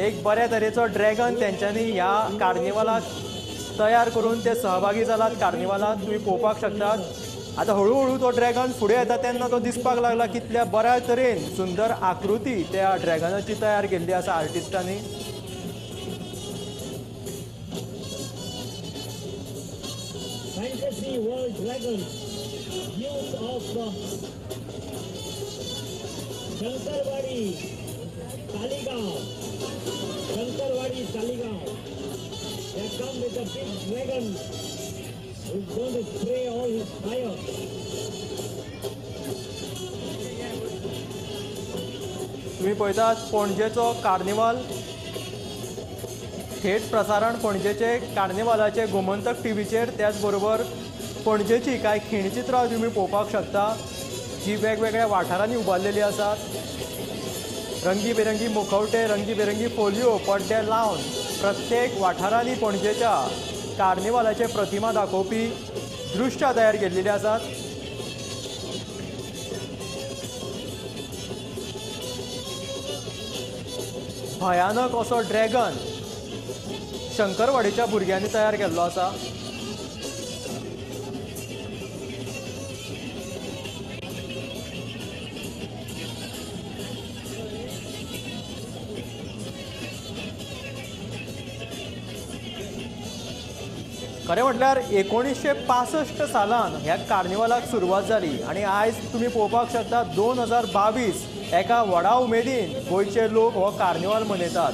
एक बऱ्या तरेचो ड्रॅगन तेंच्यांनी ह्या कार्निवालाक तयार करून ते सहभागी जालात कार्निवालात. तुमी पळोवपाक शकतात आतां हळूहळू तो ड्रॅगन फुडें येता तेन्ना तो दिसपाक लागला कितल्या बऱ्या तरेन सुंदर आकृती त्या ड्रॅगनाची तयार केल्ली आसा आर्टिस्टांनी. Fantasy World Dragon, youth of Shankarwadi, Taligaon, Shankarwadi, Taligaon. They have come with a big dragon who's going to spray all his fire. तुम्ही पळयतात पणजेचो कार्निवाल थेट प्रसारण पणजेचे कार्निवालाचे गोमंतक टीव्हीचेर. त्याचबरोबर पणजेची कांय खिणचित्रां तुमी पळोवपाक शकता जी वेगवेगळ्या वाठारांनी उबारलेली आसात. रंगीबेरंगी मुखवटे, रंगीबेरंगी फोलयो, पड्डे लावन प्रत्येक वाठारांनी पणजेच्या कार्निवालाचे प्रतिमा दाखोवपी दृश्यां तयार केल्लेली आसात. भयानक असो ड्रॅगन शंकरवाडीच्या भुरग्यांनी तयार केल्लो आसा. खरें म्हटल्यार 1965 सालान ह्या कार्निवालाक सुरवात जाली आनी आयज तुमी पळोवपाक शकता 2022 एका व्हडा उमेदीन गोंयचे लोक हो कार्निवाल मनयतात.